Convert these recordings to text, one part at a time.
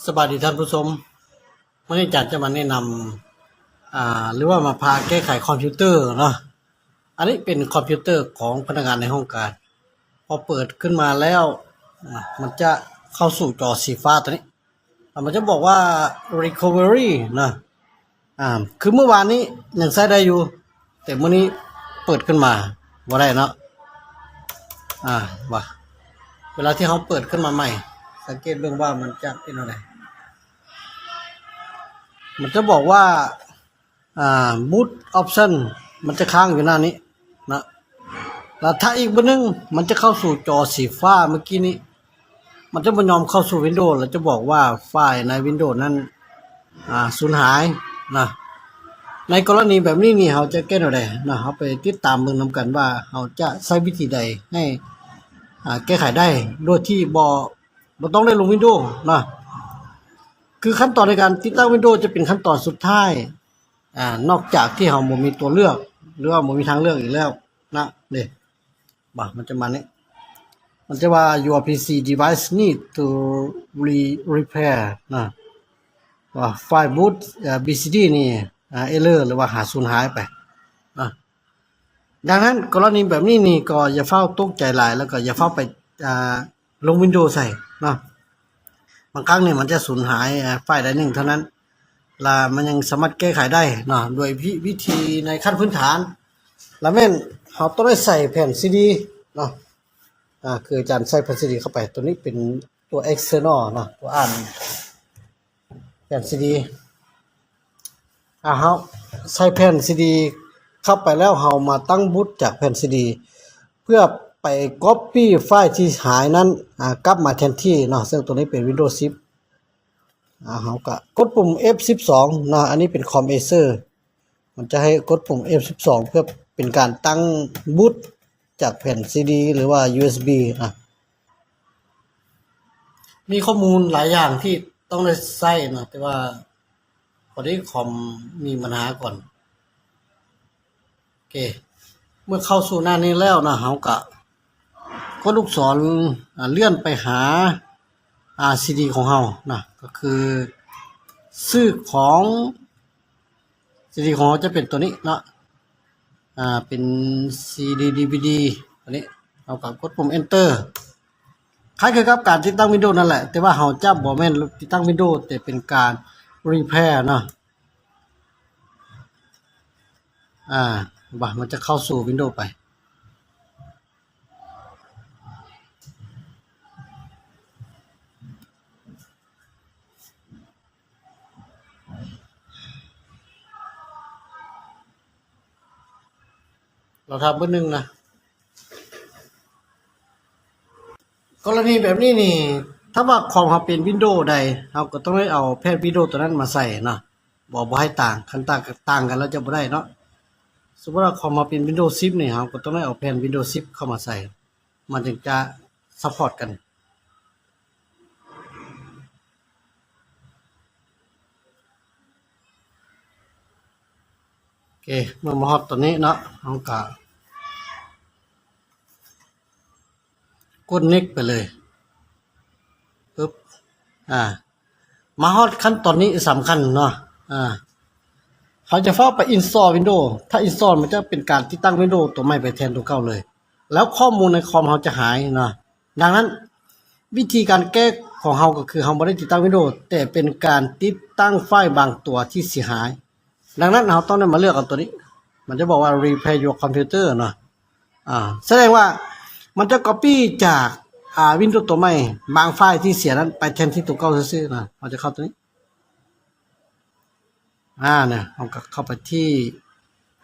ສະບາຍດີທ່ານຜູ້ຊົມ, ມື້ນີ້ອາຈານຈະມາແນະນຳ ອ່າ ຫຼືວ່າມາພາແກ້ໄຂຄອມພິວເຕີເນາະ. ອັນນີ້ເປັນຄອມພິວເຕີຂອງພະນັກງານໃນຫ້ອງການ. ພໍເປີດຂຶ້ນມາແລ້ວ ອ່າ ມັນຈະເຂົ້າສູ່ຈໍສີຟ້າຕົວນີ້ ແລ້ວມັນຈະບອກວ່າ Recovery ເນາະ. ອ່າ ຄືມື້ວານນີ້ຍັງໃຊ້ໄດ້ຢູ່ ແຕ່ມື້ນີ້ເປີດຂຶ້ນມາບໍ່ໄດ້ເນາະ. ອ່າ ວ່າ ເວລາທີ່ເຮົາເປີດຂຶ້ນມາໃໝ່ ສັງເກດເບິ່ງວ່າມັນຈະເປັນແນວໃດ. ມັນຈະບອກວ່າ ອ່າ Boot Option ມັນຈະຄ້າງຢູ່ໜ້ານີ້ເນາະ. ແລ້ວຖ້າອີກມື້ໜຶ່ງ ມັນຈະເຂົ້າສູ່ຈໍສີຟ້າເມື່ອກີ້ນີ້ ມັນຈະບໍ່ຍອມເຂົ້າສູ່ Windows ແລ້ວຈະບອກວ່າໄຟລ໌ໃນ Windows ນັ້ນ ອ່າ ສູນຫາຍນະ. ໃນກໍລະນີແບບນີ້ນີ້ ເຮົາຈະແກ້ແນວໃດນະ? ເຮົາໄປຕິດຕາມເບິ່ງນຳກັນວ່າ ເຮົາຈະໃຊ້ວິທີໃດໃຫ້ ອ່າ ແກ້ໄຂໄດ້ ໂດຍທີ່ບໍ່ ບໍ່ຕ້ອງໄດ້ລົງ Windows ນະ. ຄືຂັ້ນຕອນໃນການຕິດຕັ້ງ Windows ຈະເປັນຂັ້ນຕອນສຸດທ້າຍ ອ່າ ນອກຈາກທີ່ເຮົາບໍ່ມີຕົວເລືອກ ຫຼືວ່າບໍ່ມີທາງເລືອກອີກແລ້ວນະ. ເດ້ ບໍ່ ມັນຈະມານີ້ ມັນຈະວ່າ Your ພີ ຊີ device need to re repair ນະ ວ່າ File Boot ເອີ ບີ ຊີ ດີ ນີ້ ອ່າ error ຫຼືວ່າຫາສູນຫາຍໄປນະ. ດັ່ງນັ້ນ ກໍລະນີແບບນີ້ນີ້ ກໍຢ່າຟ້າວຕົກໃຈຫຼາຍ ແລ້ວກໍຢ່າຟ້າວໄປ ອ່າ ລົງ Windows ໃສ່ເນາະ. ບາງຄັ້ງນີ້ມັນຈະສູນຫາຍ ອ່າ ໄຟລ໌ໃດໜຶ່ງເທົ່ານັ້ນ ລະມັນຍັງສາມາດແກ້ໄຂໄດ້ເນາະ ໂດຍວິ ວິທີໃນຂັ້ນພື້ນຖານ ລະແມ່ນເຮົາຕ້ອງໄດ້ໃສ່ແຜ່ນ ຊີ ດີ ເນາະ. ອ່າ ຄືອາຈານໃສ່ແຜ່ນ ຊີ ດີ ເຂົ້າໄປ ຕົວນີ້ເປັນຕົວ external ເນາະ ຕົວອ່ານແຜ່ນ ຊີ ດີ. ອ່າ ເຮົາໃສ່ແຜ່ນ ຊີ ດີ ເຂົ້າໄປແລ້ວ ເຮົາມາຕັ້ງ Boot ຈາກແຜ່ນ ຊີ ດີ ເພື່ອໄປ copy ໄຟລ໌ທີ່ຫາຍນັ້ນ ອ່າ ກັບມາແທນທີ່ເນາະ ເຊິ່ງຕົວນີ້ເປັນ Windows ສິບ. ອ່າ ເຮົາກະກົດປຸ່ມ F ສິບສອງ ເນາະ. ອັນນີ້ເປັນຄອມ Acer ມັນຈະໃຫ້ກົດປຸ່ມ F ສິບສອງ ເພື່ອເປັນການຕັ້ງ Boot ຈາກແຜ່ນ ຊີ ດີ ຫຼືວ່າ ຢູ ເອສ ບີ ນະ. ມີຂໍ້ມູນຫຼາຍຢ່າງທີ່ຕ້ອງໄດ້ໃຊ້ເນາະ ແຕ່ວ່າພໍດີຄອມມີບັນຫາກ່ອນ. ໂອເຄ ເມື່ອເຂົ້າສູ່ໜ້ານີ້ແລ້ວນະ ເຮົາກະກົດລູກສອນ ອ່າ ເລື່ອນໄປຫາ ອ່າ ຊີ ດີ ຂອງເຮົານະ ກໍຄືຊື່ຂອງ ຊີ ດີ ຂອງເຮົາຈະເປັນຕົວນີ້ເນາະ ອ່າ ເປັນ ຊີ ດີ ດີ ວີ ດີ ຕົວນີ້. ເຮົາກໍກົດປຸ່ມ Enter ຄ້າຍຄືກັບການຕິດຕັ້ງ Windows ນັ້ນແຫຼະ ແຕ່ວ່າເຮົາຈະບໍ່ແມ່ນຕິດຕັ້ງ Windows ແຕ່ເປັນການ Repair ເນາະ. ອ່າ ວ່າມັນຈະເຂົ້າສູ່ Windows ໄປ. ລອຖ້າເບິ່ງໜຶ່ງນະ. ກໍລະນີແບບນີ້ນີ້ ຖ້າວ່າຄອມເຮົາເປັນ Windows ໃດ ເຮົາກໍຕ້ອງໄດ້ເອົາແຜ່ນ Windows ຕົວນັ້ນມາໃສ່ເນາະ ບໍ່ ບໍ່ໃຫ້ຕ່າງ ຄັນຕ່າງ ຕ່າງກັນແລ້ວຈະບໍ່ໄດ້ເນາະ. ສົມມຸດວ່າຄອມເຮົາເປັນ Windows ສິບ ນີ້ ເຮົາກໍຕ້ອງໄດ້ເອົາແຜ່ນ Windows ສິບ ເຂົ້າມາໃສ່ ມັນຈຶ່ງຈະ support ກັນ. ໂອເຄ ເມື່ອມາຮອດຕົວນີ້ເນາະ ເຮົາກະກົດ Next ໄປເລີຍ ປຶບ ອ່າ ມາຮອດຂັ້ນຕອນນີ້ສຳຄັນເນາະ ອ່າ ເຮົາຈະຟ້າວໄປ Install Windows ຖ້າ Install ມັນຈະເປັນການຕິດຕັ້ງ Windows ຕົວໃໝ່ໄປແທນຕົວເກົ່າເລີຍ ແລ້ວຂໍ້ມູນໃນຄອມເຮົາຈະຫາຍເນາະ. ດັ່ງນັ້ນ ວິທີການແກ້ຂອງເຮົາກໍຄືເຮົາບໍ່ໄດ້ຕິດຕັ້ງ Windows ແຕ່ເປັນການຕິດຕັ້ງໄຟລ໌ບາງຕົວທີ່ເສຍຫາຍ. ດັ່ງນັ້ນເຮົາຕ້ອງໄດ້ມາເລືອກເອົາຕົວນີ້ ມັນຈະບອກວ່າ Repair your computer ເນາະ ອ່າ ສະແດງວ່າມັນຈະ copy ຈາກ ອ່າ Windows ຕົວໃໝ່ບາງໄຟລ໌ທີ່ເສຍນັ້ນໄປແທນທີ່ຕົວເກົ່າຊື່ໆ ນະ. ເຮົາຈະເຂົ້າຕົວນີ້ ອ່າ ນະ ເຮົາກໍເຂົ້າໄປທີ່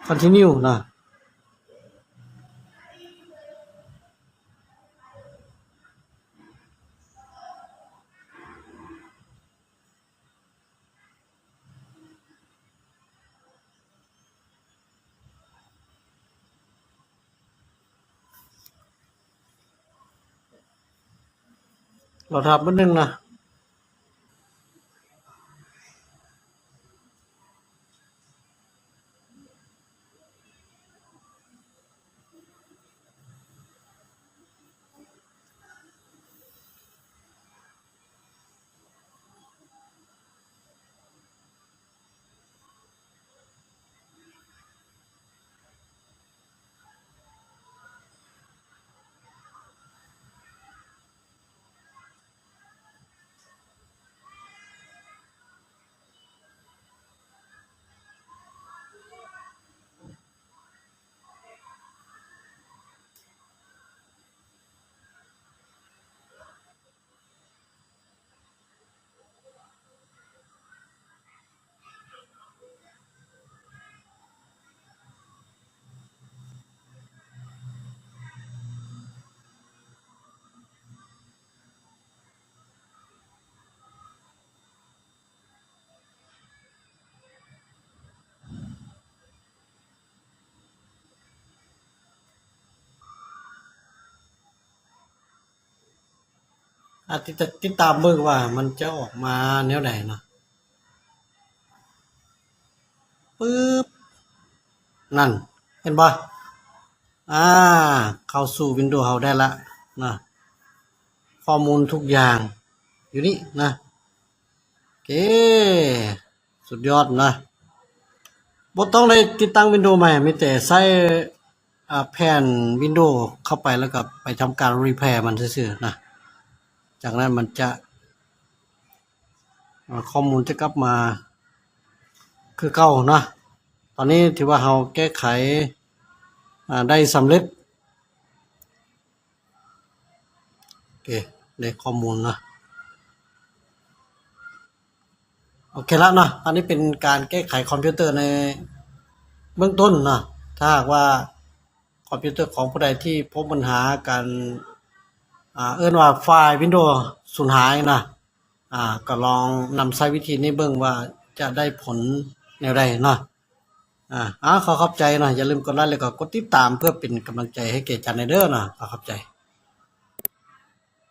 Continue ເນາະ. ລໍຖ້າແປັບໜຶ່ງນະ. ເ ອາ ຕິດ ຕິດຕາມເບິ່ງວ່າມັນຈະອອກມາແນວໃດເນາະ. ປຶບ ນັ້ນ ເຫັນບໍ່? ອາ ເຂົ້າສູ່ວິນໂດເຮົາໄດ້ລະນະ. ຂໍ້ມູນທຸກຢ່າງຢູ່ນີ້ນະ. ໂອເຄ ສຸດຍອດນະ. ບໍ່ຕ້ອງໄດ້ຕິດຕັ້ງວິນໂດໃໝ່, ມີແຕ່ໃຊ້ ອາ ແຜ່ນວິນໂດເຂົ້າໄປ ແລ້ວກໍໄປທຳການຣີແພມັນຊື່ໆນະ. ຈາກນັ້ນມັນຈະ ອາ ຂໍ້ມູນຈະກັບມາຄືເກົ່ານະ. ຕອນນີ້ຖືວ່າເຮົາແກ້ໄຂ ອາ ໄດ້ສຳເລັດ. ໂອເຄ ໄດ້ຂໍ້ມູນເນາະ. ໂອເຄລະເນາະ, ອັນນີ້ເປັນການແກ້ໄຂຄອມພິວເຕີໃນເບື້ອງຕົ້ນເນາະ. ຖ້າຫາກວ່າຄອມພິວເຕີຂອງຜູ້ໃດທີ່ພົບບັນຫາການ ອາ ເອີ້ນວ່າໄຟລ໌ວິນໂດສູນຫາຍນະ, ອາ ກໍລອງນຳໃຊ້ວິທີນີ້ເບິ່ງວ່າຈະໄດ້ຜົນແນວໃດເນາະ. ອາ ຂໍຂອບໃຈເນາະ. ຢ່າລືມກົດໄລ ແລ້ວກໍກົດຕິດຕາມເພື່ອເປັນກຳລັງໃຈໃຫ້ແກ່ຈັນແດ່ເດີເນາະ. ຂໍຂອບໃຈ.